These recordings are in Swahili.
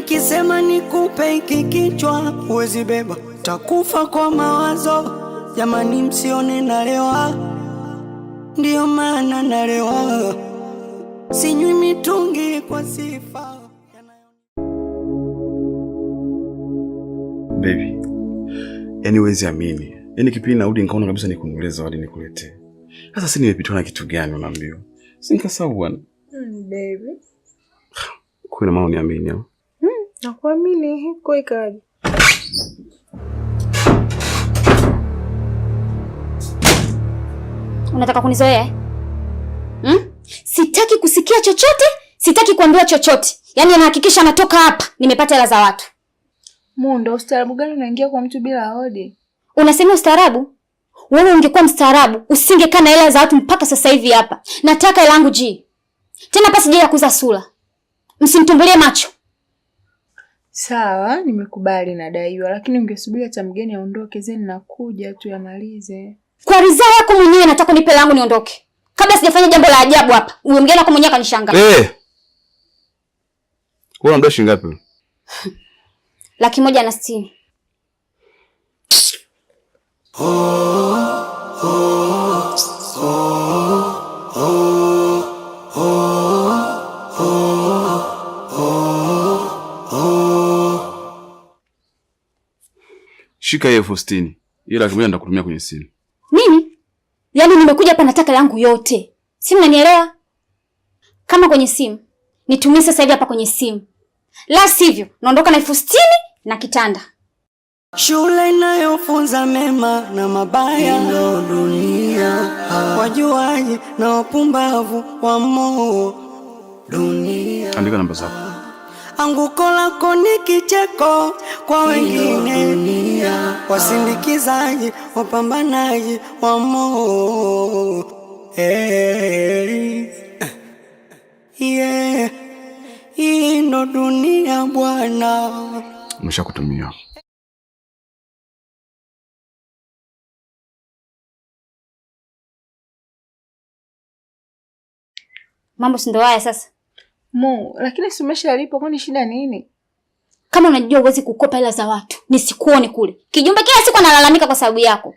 Nikisema nikupe hiki kichwa huwezi beba, takufa kwa mawazo. Jamani, msione nalewa, ndiyo maana nalewa, sinywi mitungi kwa sifa. Baby, yaani huwezi amini, yaani kipindi narudi nikaona kabisa nikununulie zawadi nikuletee. Sasa si nimepitwa na kitu gani unaambiwa? Si nikasahau bwana. Baby. Kwa maana uniamini au? Nakuamini, kwa ikaje? Unataka kunizoea eh? Hmm? Sitaki kusikia chochote, sitaki kuambiwa chochote. Yaani anahakikisha natoka hapa nimepata hela za watu. Mundo, ustaarabu gani unaingia kwa mtu bila hodi? Unasema ustaarabu? Wewe ungekuwa mstaarabu, usingekaa na hela za watu mpaka sasa hivi hapa. Nataka hela yangu G. Tena pasi ya kuuza sura. Msimtumbulie macho. Sawa, nimekubali nadaiwa, lakini ungesubiri hata mgeni aondoke, zeni nakuja tu yamalize. Kwa ridhaa yako mwenyewe nataka unipe hela yangu niondoke. Kabla sijafanya jambo la ajabu hapa. Huyo mgeni wako mwenyewe akanishangaa. Eh. Wewe unadai shilingi ngapi? 160,000. Shika hiyo 60,000. Hiyo 100,000 nitakutumia kwenye simu. Nini? Yaani nimekuja hapa nataka yangu yote. Si mnanielewa? Kama kwenye simu, nitumie sasa hivi hapa kwenye simu. La sivyo, naondoka na 60,000 na kitanda. Shule inayofunza mema na mabaya ndo dunia, wajuaji na wapumbavu wamo dunia. Andika namba zako. Anguko lako ni kicheko kwa wengine, wasindikizaji, wapambanaji wamo. Hey, yeah. Hii ndo dunia bwana. Nimeshakutumia. Mambo si ndo haya sasa. Mu, lakini si umeshalipa, kwani shida nini? Kama unajua huwezi kukopa hela za watu, nisikuone kule. Kijumbe kila siku analalamika kwa sababu yako.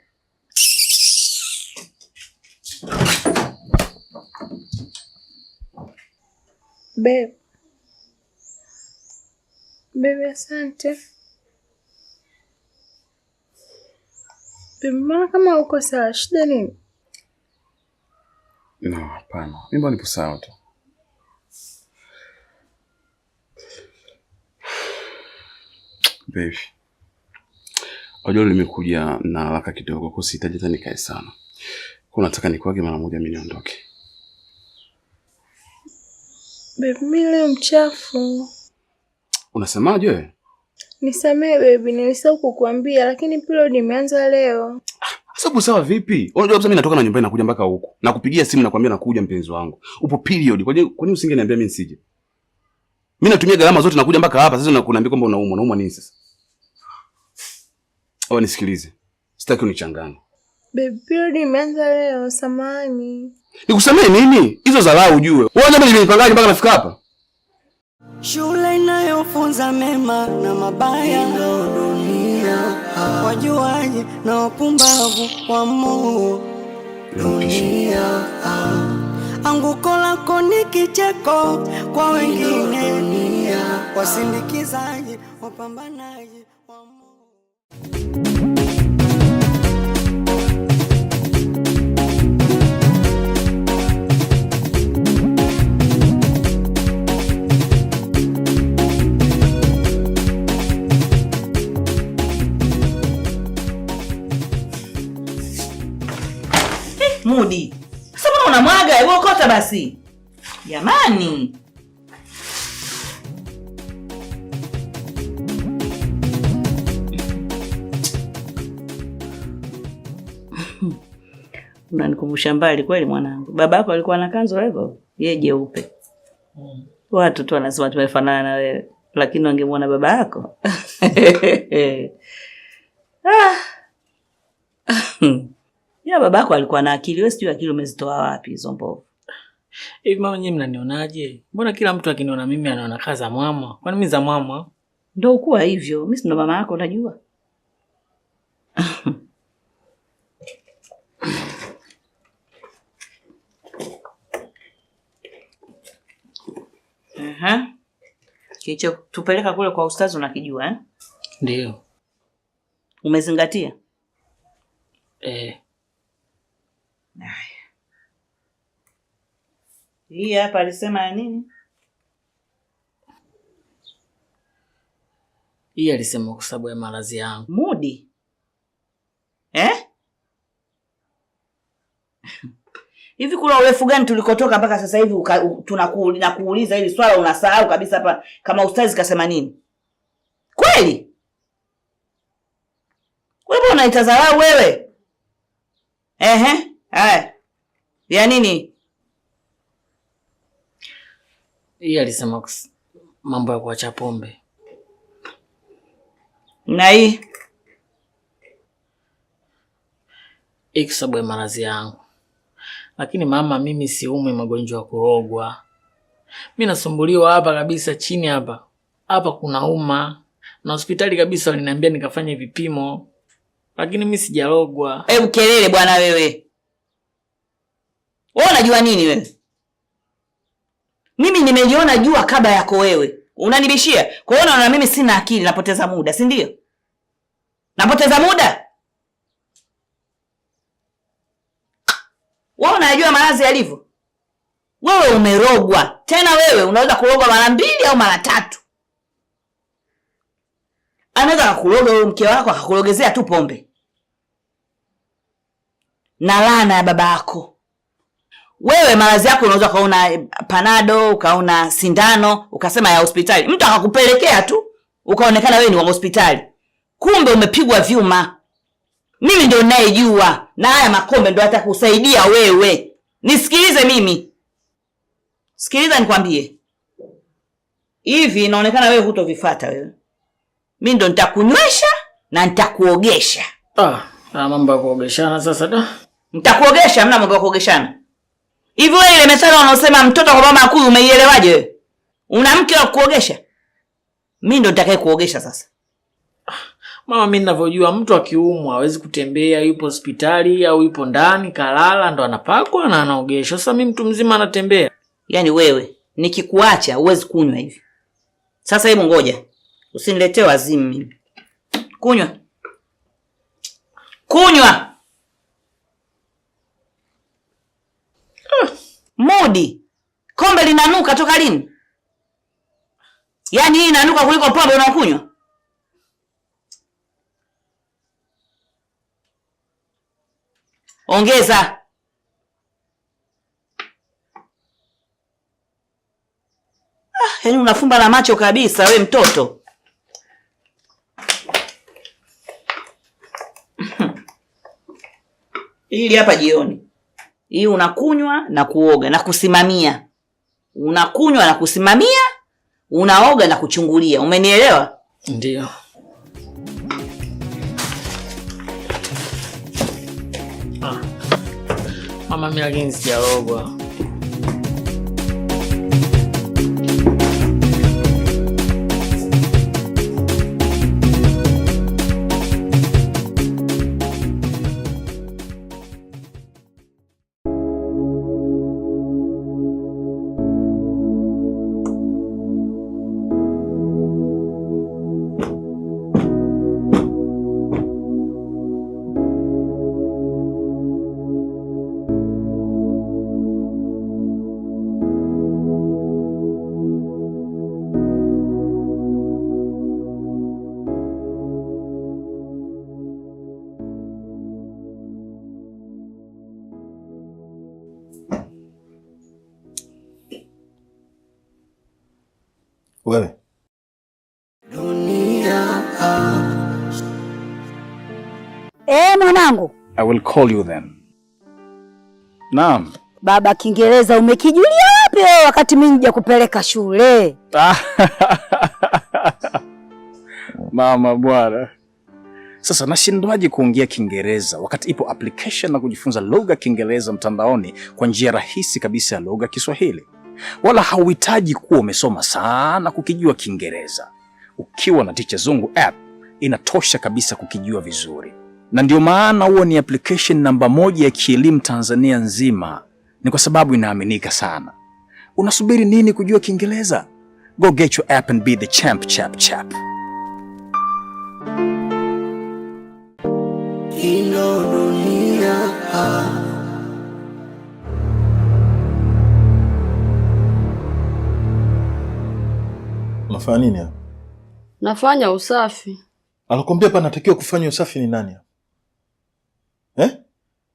Babe. Babe, asante. Babe, mbona kama uko sawa, shida nini? No, hapana. Mimi mbona nipo sawa tu. Baby, unajua nimekuja na haraka kidogo, kwa sihitaji hata nikae sana. Kwa nataka nikuage mara moja mimi niondoke. Baby, mimi leo mchafu. Unasemaje wewe? Nisamee baby, nilisahau kukuambia lakini period imeanza leo. Sasa sawa vipi? Unajua kabisa mimi natoka na nyumbani nakuja mpaka huku. Nakupigia simu nakwambia nakuja mpenzi wangu. Upo period. Kwa nini usingeniambia mimi nisije? Mimi natumia gharama zote nakuja mpaka hapa. Sasa unakuambia kwamba unaumwa. Unaumwa nini sasa? Au nisikilize. Sitaki unichanganye. Baby, period imeanza leo, samahani. Nikusamee nini? Hizo dharau ujue. Wewe unajua mimi nimepangaje mpaka nafika hapa? Shule inayofunza mema na mabaya ndo dunia, wajuaji na wapumbavu wamo dunia. Anguko lako ni kicheko kwa wengine, wasindikizaji, wapambanaji wamo. Mudi, sasa mbona unamwaga? Hebu okota basi. Jamani. Unanikumbusha mbali kweli mwanangu. Baba yako alikuwa na kanzu hivyo, yeye jeupe. Watu tu wanasema tumefanana na wewe, lakini wangemwona baba yako. Ah. Ya babako alikuwa na akili, wewe sijui akili umezitoa wapi hizo mbovu. Hivi mama, nyinyi mnanionaje? Mbona kila mtu akiniona mimi anaona kaza mwamwa? Kwani mimi za mwamwa? Ndio ukuwa hivyo. Mimi si ndo mama yako unajua. Aha. Kilichotupeleka kule kwa ustazi unakijua eh? Ndio. Umezingatia? Eh. Haya. Hii hapa alisema ya nini? Hii alisema kwa sababu ya maradhi yangu. Mudi. Eh? Hivi kuna urefu gani tulikotoka mpaka sasa hivi tunakuuliza hili swala unasahau kabisa hapa kama ustazi kasema nini? Kweli? Wewe unaitazarau wewe? Ehe, haya. Ya nini? Hii alisema mambo ya kuacha pombe. Na hii? Hii kwa sababu ya maradhi yangu. Lakini mama, mimi siumwi magonjwa ya kurogwa. Mimi nasumbuliwa hapa kabisa chini hapa. Hapa kunauma. Na hospitali kabisa waliniambia nikafanye vipimo. Lakini mimi sijarogwa. Hebu kelele bwana wewe. Wewe unajua nini wewe? Mimi nimeliona jua kabla yako wewe. Unanibishia. Kwa hiyo unaona mimi sina akili, napoteza muda, si ndio? Napoteza muda? Wewe unajua maradhi yalivyo? Wewe umerogwa. Tena wewe unaweza kurogwa mara 2 au mara 3. Anaweza akakuroga wewe mke wako akakurogezea tu pombe. Na laana ya baba yako. Wewe maradhi yako unaweza kaona panado, ukaona sindano, ukasema ya hospitali. Mtu akakupelekea tu, ukaonekana wewe ni wa hospitali. Kumbe umepigwa vyuma. Mimi ndio ninayejua, na haya makombe ndio atakusaidia wewe. Nisikilize mimi. Sikiliza nikwambie. Hivi inaonekana wewe hutovifuata wewe. Mimi ndo nitakunywesha na nitakuogesha. Mambo ya kuogeshana sasa da. Nitakuogesha, hamna mambo ya kuogeshana. Hivi wewe ile methali unaosema mtoto kwa mama akuyu umeielewaje wewe? Una mke wa kuogesha? Mimi ndo nitakaye kuogesha sasa. Mama, mimi ninavyojua mtu akiumwa hawezi kutembea, yupo hospitali au yupo ndani kalala ndo anapakwa na anaogeshwa. Sasa mimi mtu mzima anatembea. Yaani wewe nikikuacha huwezi kunywa hivi. Sasa hebu ngoja. Usiniletee wazimu mimi. Kunywa. Kunywa. Mudi. Kombe linanuka toka lini? Yaani hii inanuka kuliko pombe unaokunywa? Ongeza. Yaani unafumba na macho kabisa we mtoto. Ili hapa jioni. Hii unakunywa na kuoga na kusimamia. Unakunywa na kusimamia, unaoga na kuchungulia. Umenielewa? Ndio. Mama, mimi lakini sijarogwa. Wewe. Mwanangu. I will call you then. Naam. Baba, Kiingereza umekijulia wapi wewe wakati mimi nija kupeleka shule? Mama bwana. Sasa nashindwaje kuongea Kiingereza wakati ipo application na kujifunza lugha Kiingereza mtandaoni kwa njia rahisi kabisa ya lugha Kiswahili. Wala hauhitaji kuwa umesoma sana kukijua Kiingereza. Ukiwa na Ticha Zungu app inatosha kabisa kukijua vizuri, na ndio maana huo ni application namba moja ya kielimu Tanzania nzima, ni kwa sababu inaaminika sana. Unasubiri nini kujua Kiingereza? Go get your app and be the champ chap chap. Ino dunia. Unafanya nini hapa? Nafanya usafi. Anakuambia hapa natakiwa kufanya usafi ni nani hapa? Eh?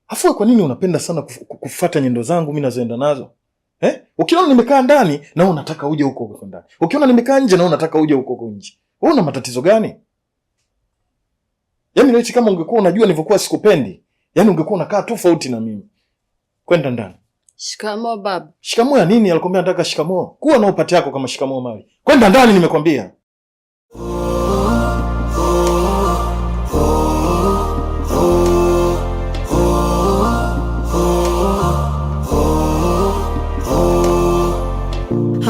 Afu kwa nini unapenda sana kufuata nyendo zangu mimi nazoenda nazo? Eh? Ukiona nimekaa ndani na wewe unataka uje huko huko ndani. Ukiona nimekaa nje na wewe unataka uje huko huko nje. Wewe una matatizo gani? Yaani leo kama ungekuwa unajua nilivyokuwa sikupendi, yaani ungekuwa unakaa tofauti na mimi. Kwenda ndani. Shikamoo baba. Shikamoo ya nini? Alikwambia nataka shikamoo. Kuwa na upate yako kama shikamoo mali. Kwenda ndani nimekwambia.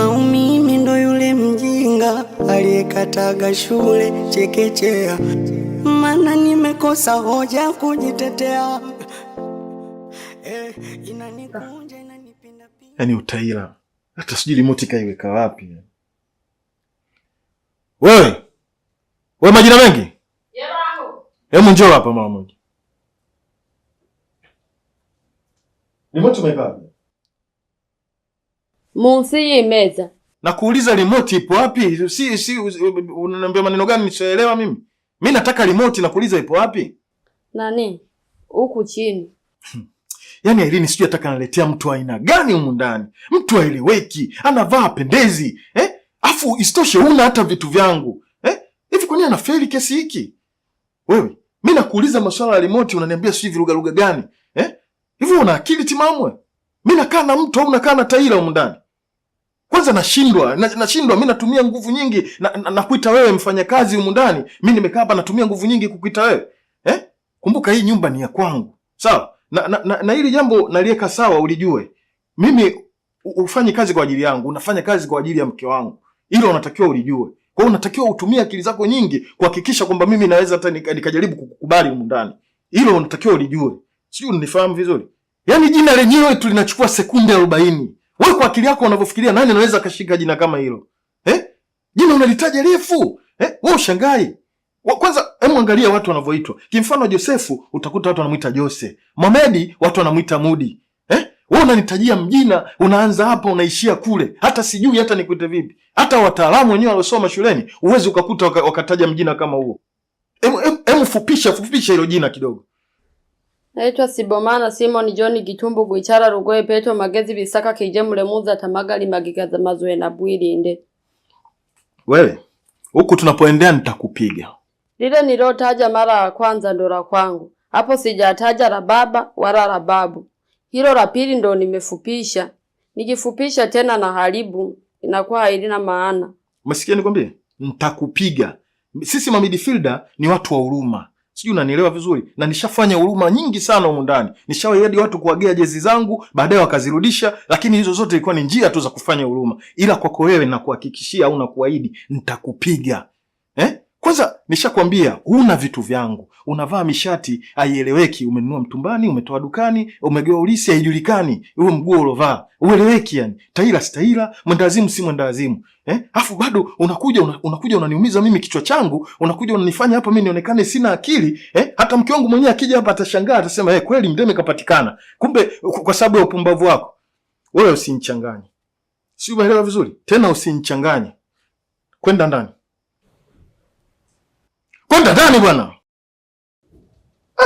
Au mimi ndo yule mjinga aliyekataga shule chekechea, mana nimekosa hoja kujitetea. Inanikunja inanipinda. Yaani utaila. Hata sijui remote kaiweka wapi. Wewe. Wewe majina mengi? Hebu njoo hapa mara moja. Remote umeweka wapi? Munsi meza. Na kuuliza remote ipo wapi? Si unaniambia maneno gani nisielewa mimi? Mimi nataka remote na kuuliza ipo wapi? Nani? Huku chini. Yaani Irene sijui ataka analetea mtu aina gani humu ndani. Mtu aeleweki, anavaa pendezi, eh? Afu isitoshe huna hata vitu vyangu. Eh? Hivi kwa nini anafeli kesi hiki? Wewe, mimi nakuuliza masuala ya remote unaniambia sijui viruga lugha gani? Eh? Hivi una akili timamu? Mimi nakaa na mtu au nakaa na taila humu ndani? Kwanza nashindwa, nashindwa mimi natumia nguvu nyingi na kuita wewe mfanyakazi humu ndani. Mimi nimekaa hapa natumia nguvu nyingi kukuita wewe. Eh? Kumbuka hii nyumba ni ya kwangu. Sawa? Na hili jambo naliweka sawa ulijue. Mimi ufanyi kazi kwa ajili yangu, unafanya kazi kwa ajili ya mke wangu. Hilo unatakiwa ulijue. Kwa hiyo unatakiwa utumie akili zako nyingi kuhakikisha kwamba mimi naweza hata nikajaribu kukukubali humu ndani. Hilo unatakiwa ulijue. Sijui unanifahamu vizuri? Yaani jina lenyewe tu linachukua sekunde 40. Wewe kwa akili yako unavyofikiria nani anaweza akashika jina kama hilo? Eh? Jina unalitaja refu. Eh? Wewe ushangai. Kwanza hebu angalia watu wanavyoitwa. Kimfano Josefu utakuta watu wanamuita Jose. Mohamed watu wanamuita Mudi. Eh? Wewe unanitajia mjina, unaanza hapa unaishia kule. Hata sijui hata nikuite vipi. Hata wataalamu wenyewe waliosoma shuleni uwezi ukakuta wakataja mjina kama huo. Hebu fupisha hilo jina kidogo. Naitwa Sibomana Simon John Gitumbu Gwichara Rugoye Petro Magezi Bisaka Kije Mulemuza Tamagali Magigaza Mazwe na Bwilinde. Wewe huku tunapoendea nitakupiga. Lile nilotaja mara ya kwanza ndo la kwangu. Hapo sijataja la baba wala la babu. Hilo la pili ndo nimefupisha. Nikifupisha tena na haribu inakuwa haina maana. Umesikia nikwambie? Nitakupiga. Sisi ma midfielder ni watu wa huruma. Sijui unanielewa vizuri. Na nishafanya huruma nyingi sana humu ndani. Nishawahi watu kuagea jezi zangu, baadaye wakazirudisha, lakini hizo zote ilikuwa ni njia tu za kufanya huruma. Ila kwako wewe nakuhakikishia au nakuahidi nitakupiga. Eh? Kwanza nishakwambia huna vitu vyangu. Unavaa mishati haieleweki, umenunua mtumbani, umetoa dukani, umegewa ulisi haijulikani. Huo mguu ulovaa ueleweki yani. Taila si taila, mwendawazimu si mwendawazimu. Eh? Afu bado unakuja unaniumiza mimi kichwa changu, unakuja unanifanya hapa mimi nionekane sina akili, eh? Hata mke wangu mwenyewe akija hapa atashangaa, atasema eh, kweli mdeme kapatikana. Kumbe kwa sababu ya upumbavu wako. Wewe usinichanganye. Si umeelewa vizuri? Tena usinichanganye. Kwenda ndani. Kwenda ndani bwana. Ah.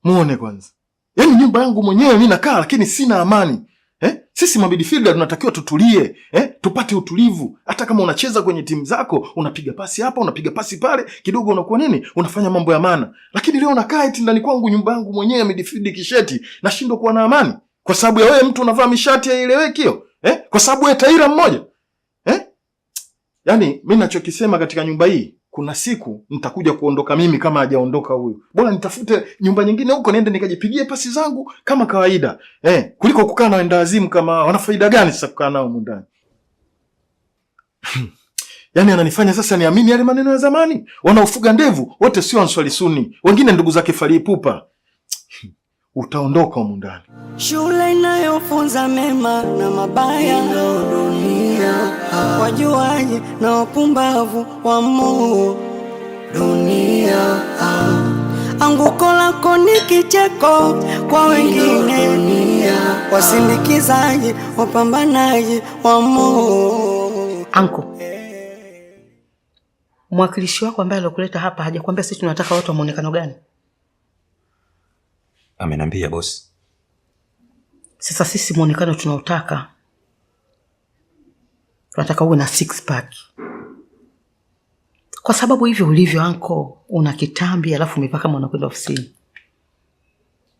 Muone kwanza. Yaani nyumba yangu mwenyewe mimi nakaa lakini sina amani. Eh? Sisi ma midfielder tunatakiwa tutulie, eh? Tupate utulivu. Hata kama unacheza kwenye timu zako, unapiga pasi hapa, unapiga pasi pale, kidogo unakuwa nini? Unafanya mambo ya maana. Lakini leo nakaa eti ndani kwangu nyumba yangu mwenyewe midfield kisheti, nashindwa kuwa na amani kwa sababu ya wewe mtu unavaa mishati haieleweki hiyo. Eh? Kwa sababu wewe taira mmoja. Eh? Yaani mimi ninachokisema katika nyumba hii, kuna siku nitakuja kuondoka mimi kama hajaondoka huyu. Bora nitafute nyumba nyingine huko niende nikajipigie pasi zangu kama kawaida. Kuliko kukaa na wenda wazimu kama wana faida gani sasa kukaa nao humu ndani? Yaani ananifanya sasa niamini yale maneno ya zamani. Wanaofuga ndevu wote sio Answali Suni, wengine ndugu zake Fally Ipupa. Utaondoka humu ndani. Shule inayofunza mema na mabaya ndo dunia, wajuaji na wapumbavu wa moo dunia. Anguko lako ni kicheko kwa wengine, wasindikizaji, wapambanaji wa moo. Anko, mwakilishi wako ambaye alikuleta hapa hajakwambia sisi tunataka watu wa muonekano gani? Ameniambia bosi. Sasa sisi muonekano tunaotaka, tunataka uwe na six pack, kwa sababu hivyo ulivyo anko, una kitambi alafu umevaa kama unakwenda ofisini.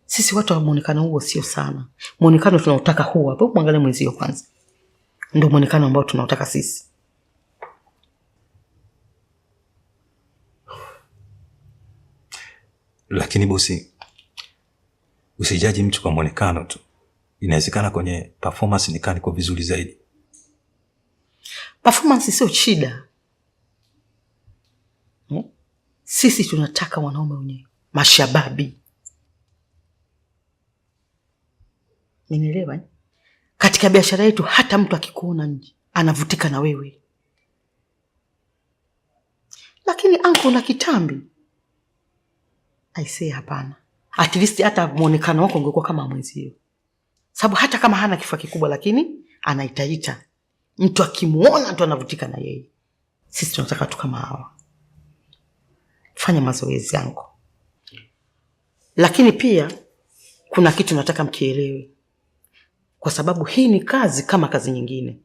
Sisi watu wa muonekano huo sio sana. Muonekano tunaotaka huu hapa, mwangalie mwenzio kwanza, ndio muonekano ambao tunaotaka sisi. Lakini bosi, usijaji mtu kwa mwonekano tu, inawezekana kwenye performance nikaa niko vizuri zaidi. Performance sio shida. Sisi tunataka wanaume wenye mashababi, Umenielewa eh? Katika biashara yetu hata mtu akikuona nje anavutika na wewe, lakini anko na kitambi, I say hapana. At least hata muonekano wako ungekuwa kama mwenzio, sababu hata kama hana kifua kikubwa, lakini anaitaita, mtu akimuona tu anavutika na yeye. Sisi tunataka tu kama hawa. Fanya mazoezi yangu, lakini pia kuna kitu nataka mkielewe, kwa sababu hii ni kazi kama kazi nyingine,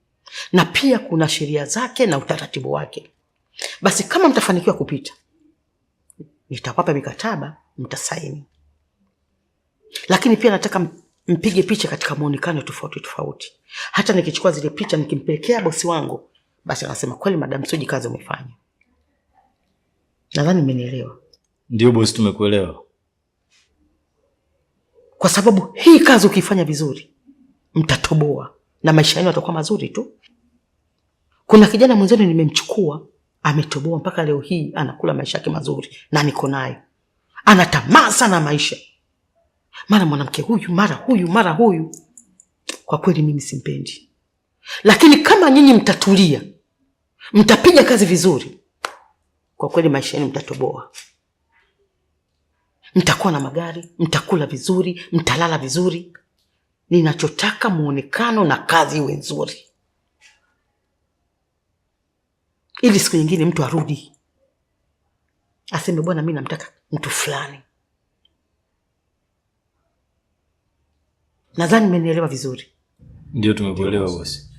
na pia kuna sheria zake na utaratibu wake. Basi kama mtafanikiwa kupita, nitawapa mikataba, mtasaini. Lakini pia nataka mpige picha katika muonekano tofauti tofauti. Hata nikichukua zile picha nikimpelekea bosi wangu, basi anasema kweli Madam Suji, kazi umefanya. Nadhani mmenielewa. Ndio bosi, tumekuelewa. Kwa sababu hii kazi ukiifanya vizuri, mtatoboa na maisha yenu yatakuwa mazuri tu. Kuna kijana mwenzenu nimemchukua, ametoboa mpaka leo hii anakula maisha yake mazuri na niko naye. Ana tamaa sana maisha. Mara mwanamke huyu, mara huyu, mara huyu. Kwa kweli mimi simpendi. Lakini kama nyinyi mtatulia, mtapiga kazi vizuri, kwa kweli maisha yenu mtatoboa. Mtakuwa na magari, mtakula vizuri, mtalala vizuri. Ninachotaka muonekano na kazi iwe nzuri, ili siku nyingine mtu arudi aseme, bwana, mimi namtaka mtu fulani. Nadhani mmenielewa vizuri. Ndio, tumekuelewa bosi.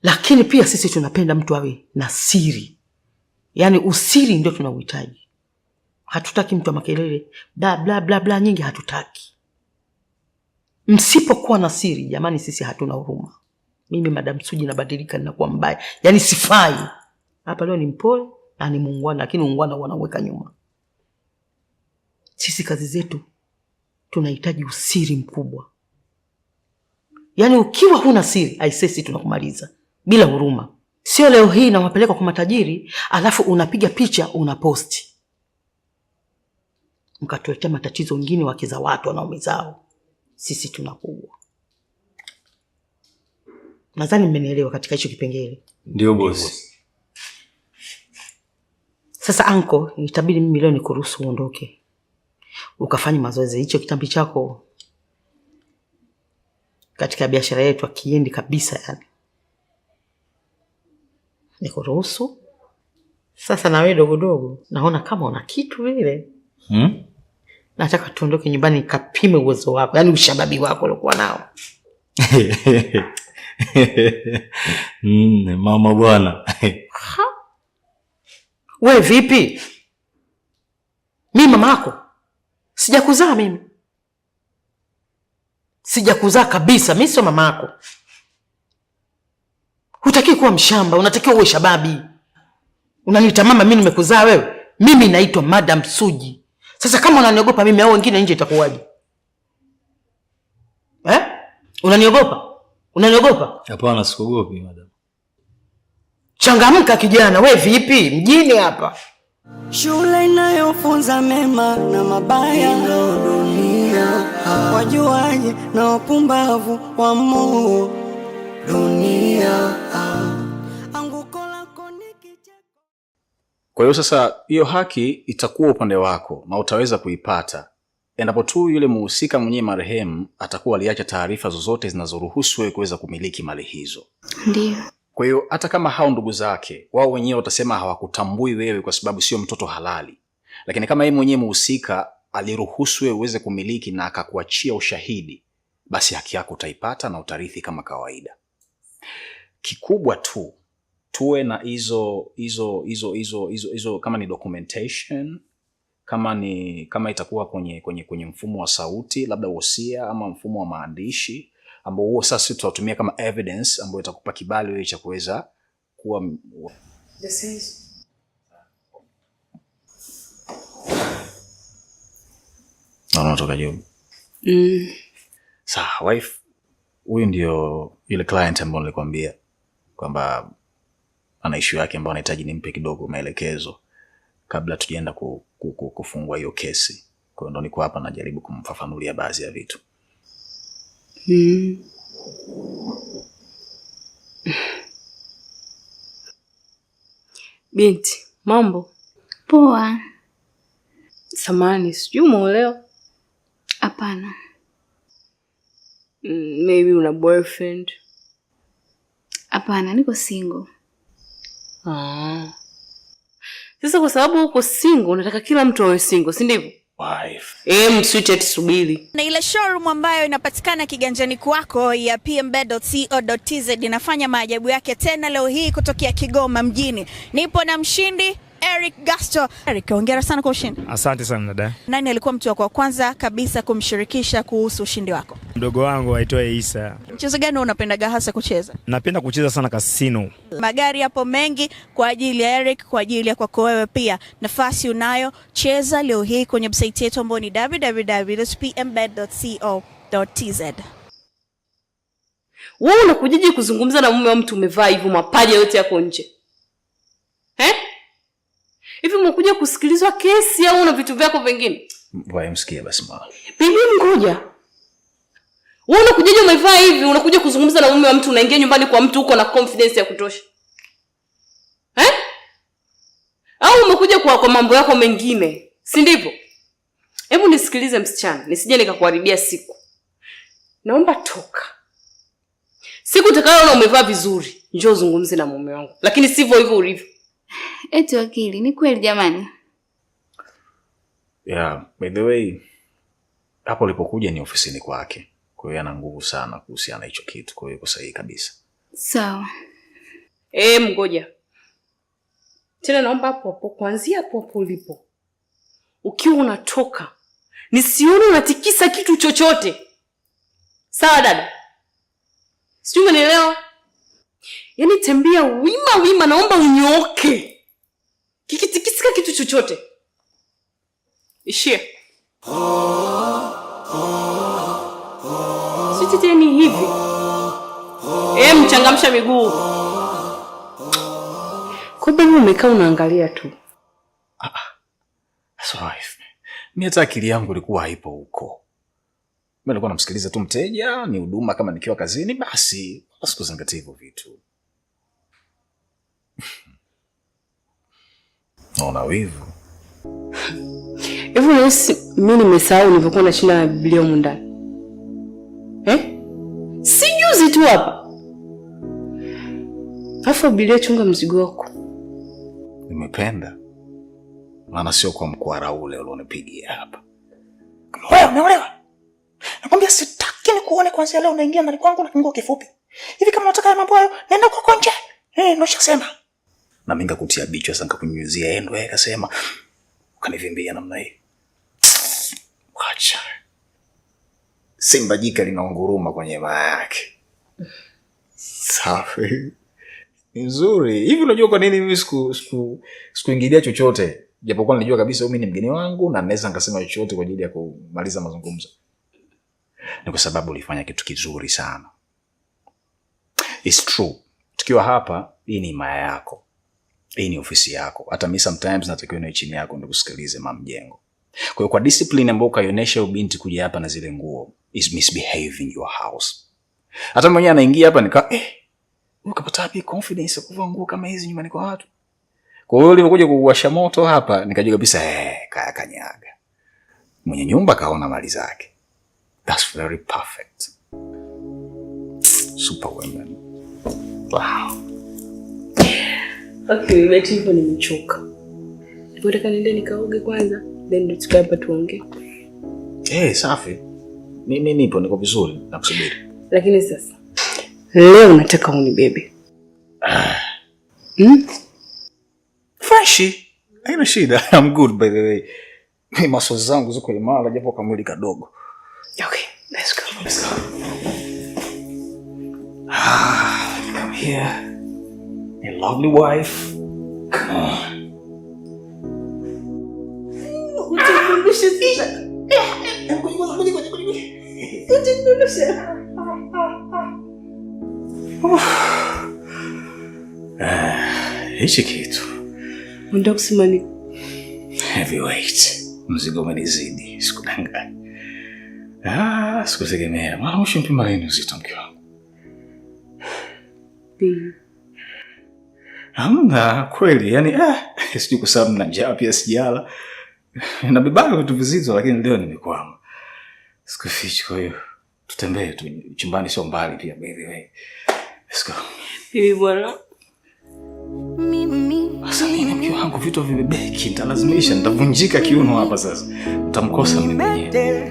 Lakini pia sisi tunapenda mtu awe na siri, yaani usiri ndio tunauhitaji. Hatutaki mtu wa makelele bla bla bla bla nyingi, hatutaki. Msipokuwa na siri, jamani, sisi hatuna huruma. Mimi Madam Suji nabadilika, ninakuwa mbaya, yaani sifai. Hapa leo ni mpole na ni muungwana, lakini muungwana huwa anauweka nyuma. Sisi kazi zetu tunahitaji usiri mkubwa, yaani ukiwa huna siri, aisee, sisi tunakumaliza bila huruma. Sio leo hii nawapeleka kwa matajiri, alafu unapiga picha unaposti, mkatuletea matatizo wengine, wake za watu wanaume zao. Sisi tunakuwa. Nadhani mmenielewa katika hicho kipengele. Ndio bosi. Sasa anko, itabidi mimi leo nikuruhusu uondoke ukafanye mazoezi. Hicho kitambi chako katika biashara yetu akiendi kabisa, yani nikuruhusu sasa. Na wewe dogodogo, naona kama una kitu vile. Nataka tuondoke nyumbani nikapime uwezo wako, yaani ushababi wako uliokuwa nao. Mama bwana. We vipi? Mi mama yako sijakuzaa mimi, sijakuzaa kabisa. Mi sio mama yako. Hutakiwi kuwa mshamba, unatakiwa uwe shababi. Unaniita mama, mi nimekuzaa wewe? Mimi naitwa Madam Suji. Sasa kama unaniogopa mimi au wengine nje itakuwaje? Eh? Unaniogopa? Unaniogopa? Hapana, sikuogopi madam. Changamka kijana, we vipi? Mjini hapa. Shule inayofunza mema na mabaya ndo dunia. Wajuaji na wapumbavu wa moo dunia. Kwa hiyo sasa hiyo haki itakuwa upande wako na utaweza kuipata endapo tu yule muhusika mwenyewe marehemu atakuwa aliacha taarifa zozote zinazoruhusu wewe kuweza kumiliki mali hizo. Ndiyo. Kwa hiyo hata kama hao ndugu zake wao wenyewe watasema hawakutambui wewe kwa sababu sio mtoto halali, lakini kama yeye mwenyewe muhusika aliruhusu wewe uweze kumiliki na akakuachia ushahidi, basi haki yako utaipata na utarithi kama kawaida. Kikubwa tu tuwe na hizo hizo hizo hizo hizo hizo, kama ni documentation, kama itakuwa kwenye mfumo wa sauti, labda wosia ama mfumo wa maandishi, ambao huo sasa tutatumia kama evidence ambayo itakupa kibali wewe cha kuweza kuwa. Naona unatoka juu. Sawa, wife, huyu ndio yule client ambaye nilikwambia kwamba ana issue yake ambayo anahitaji nimpe kidogo maelekezo kabla tujaenda kufungua hiyo kesi. Kwa hiyo ndo niko hapa najaribu kumfafanulia baadhi ya vitu. Binti, mambo? Poa. Samahani, sijui umeolewa? Hapana. Maybe una boyfriend? Hapana, niko single. Sasa kwa sababu uko single, unataka kila mtu awe single, si ndivyo? Wife. Mswitch subiri. Na ile showroom ambayo inapatikana kiganjani kwako ya pmbet.co.tz inafanya maajabu yake tena leo hii kutokea Kigoma mjini. Nipo na mshindi Eric Gasto. Eric, hongera sana kwa ushindi. Asante sana dada. Nani alikuwa mtu wako wa kwanza kabisa kumshirikisha kuhusu ushindi wako? Mdogo wangu aitwaye Isa. Mchezo gani unapendaga hasa kucheza? Napenda kucheza sana kasino. Magari yapo mengi kwa ajili ya Eric, kwa ajili ya kwako wewe pia. Nafasi unayo, cheza leo hii kwenye website yetu ambayo ni www.pmbet.co.tz. Wewe unakujaje kuzungumza na mume wa mtu umevaa hivyo mapaja yote yako nje? Hivi umekuja kusikilizwa kesi au una vitu vyako vingine? Wewe msikie basi mama. Bibi ngoja. Wewe unakujaje umevaa hivi unakuja kuzungumza na mume wa mtu, unaingia nyumbani kwa mtu uko na confidence ya kutosha? Au umekuja kwa mambo yako mengine, si ndivyo? Hebu nisikilize msichana, nisije nikakuharibia siku. Naomba toka. Siku utakayoona umevaa vizuri, njoo uzungumze na mume wangu. Lakini sivyo hivyo ulivyo. Eti wakili, ni kweli jamani? Yeah, by the way, hapo ulipokuja ni ofisini kwake. Kwa hiyo ana nguvu sana kuhusiana na hicho kitu. Kwa hiyo yuko sahihi kabisa. Sawa. Mgoja. Tena naomba hapo hapo, kuanzia hapo hapo ulipo. Ukiwa unatoka, nisione unatikisa kitu chochote. Sawa dada? Sijui umenielewa? Yaani tembea wima wima, naomba unyooke. Kikitikisika kitu chochote. Ishia. Sisi tena hivi. Mchangamsha miguu. Kumbe wewe umekaa unaangalia tu. Sorry. Mimi hata akili yangu ilikuwa haipo huko. Mimi nilikuwa namsikiliza tu mteja, ni huduma kama nikiwa kazini basi, sikuzingatia hivyo vitu. Naona wivu. Hivi unahisi mimi nimesahau nilivyokuwa nashinda na Biblia humu ndani? Si juzi tu hapa. Alafu Biblia, chunga mzigo wako. Nimependa. Maana sio kwa mkwara ule ulionipigia hapa. Wewe umeolewa? Nakwambia sitaki nikuone kuanzia leo unaingia ndani kwangu na kinguo kifupi. Hivi kama unataka mambo hayo, nenda kwako nje. Ndio shasema. Na mimi nikakutia bichwa sasa nikakunyunyuzia endo, yeye akasema ukanivimbia namna hii. Acha. Simba jike linaunguruma kwenye maa yake. Safi. Ni nzuri. Hivi unajua kwa nini mimi sikuingilia chochote? Japokuwa nilijua kabisa mimi ni mgeni wangu na naweza nikasema chochote kwa ajili ya kumaliza mazungumzo. Ni kwa sababu ulifanya kitu kizuri sana. It's true. Tukiwa hapa, hii ni himaya yako, hii ni ofisi yako. Hata mi sometimes natakiwa niwe chini yako nikusikilize mamjengo. Kwa hiyo kwa discipline ambayo ukaionyesha binti kuja hapa na zile nguo is misbehaving your house. Hata mwenyewe anaingia hapa nika ukapata wapi confidence ya kuvaa nguo kama hizi nyumbani kwa watu? Kwa hiyo ulivyokuja kuwasha moto hapa nikajua kabisa kaya kanyaga. Mwenye nyumba kaona mali zake. That's very perfect. Super women. Wow. Okay, beti hivyo nimechoka. Nataka niende nikaoge kwanza, then ndo tukae hapa tuongee. Safi. Mimi nipo, niko vizuri, nakusubiri. Lakini sasa leo nataka unibebe. Freshi. Haina shida. I'm good by the way. Mimi muscles zangu ziko imara japo kamwili kadogo. Okay, let's go. Let's go. Come here. A lovely wife. Come on. Utanidondosha sasa. Utanidondosha. Hichi kitu. Unataka kusema nini? Heavyweight. Mzigo umenizidi, sikudanganya. Sikutegemea. Mara mwisho mpima lini uzito mke wangu? Babe. Hamna kweli, yani sijui kwa sababu na njaa pia sijala. Nabebaga vitu vizito lakini leo nimekwama. Sikufichi, kwa hiyo tutembee tu chumbani, sio mbali pia by the way. Let's go. Bibi bwana. Sasa nini mke wangu, vitu vibebeki, nitalazimisha, nitavunjika kiuno hapa sasa. Nitamkosa mimi mwenyewe.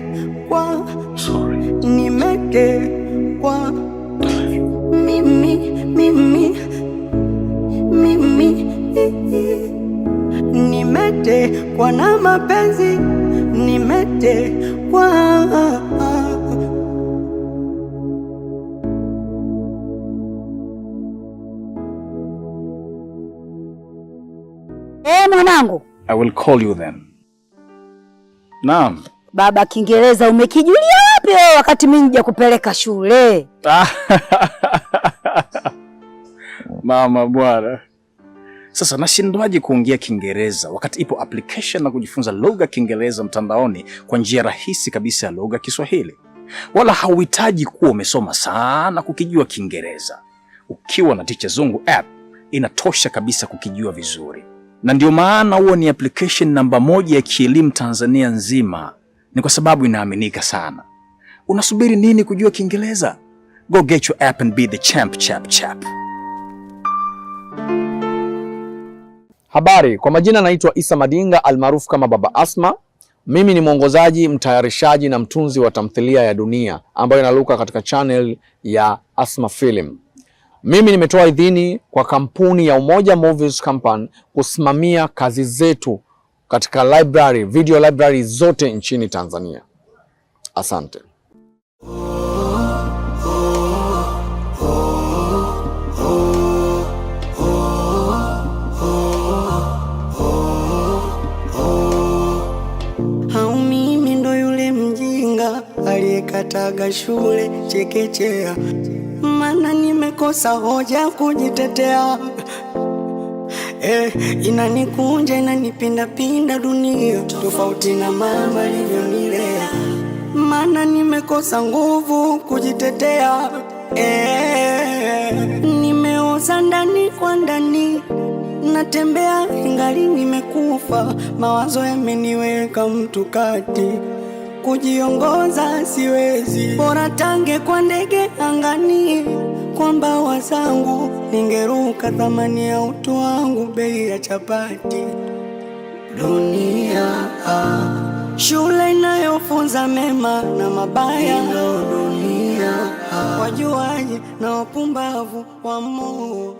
Sorry. Nimetekwa mimi, mimi, mimi, nimetekwa na mapenzi, nimetekwa. Mwanangu. I will call you then. Naam. Baba, Kiingereza umekijulia wapi wewe wakati mimi nija kupeleka shule? Mama bwana. Sasa nashindwaje kuongea Kiingereza wakati ipo application na kujifunza lugha Kiingereza mtandaoni kwa njia rahisi kabisa ya lugha Kiswahili. Wala hauhitaji kuwa umesoma sana kukijua Kiingereza. Ukiwa na Ticha Zungu app inatosha kabisa kukijua vizuri. Na ndio maana huo ni application namba 1 ya kielimu Tanzania nzima. Ni kwa sababu inaaminika sana. Unasubiri nini kujua Kiingereza? Go get your app and be the champ, chap, chap. Habari, kwa majina naitwa Isa Madinga almaarufu kama Baba Asma. Mimi ni mwongozaji, mtayarishaji na mtunzi wa tamthilia ya Dunia ambayo inaruka katika channel ya Asma Film. Mimi nimetoa idhini kwa kampuni ya Umoja Movies Company kusimamia kazi zetu katika library, video library zote nchini Tanzania. Asante. Au mimi ndo yule mjinga aliyekataga shule chekechea, maana nimekosa hoja kujitetea. Inanikunja inanipinda pinda dunia, tofauti na mama alivyonilea, maana nimekosa nguvu kujitetea. Nimeoza ndani kwa ndani, natembea ingali nimekufa, mawazo yameniweka mtu kati, kujiongoza siwezi, bora tange kwa ndege angani, kwa mbawa zangu ningeruka, thamani ya utu wangu bei ya chapati. Dunia, shule inayofunza mema na mabaya, dunia, wajuaji na wapumbavu wa Mungu.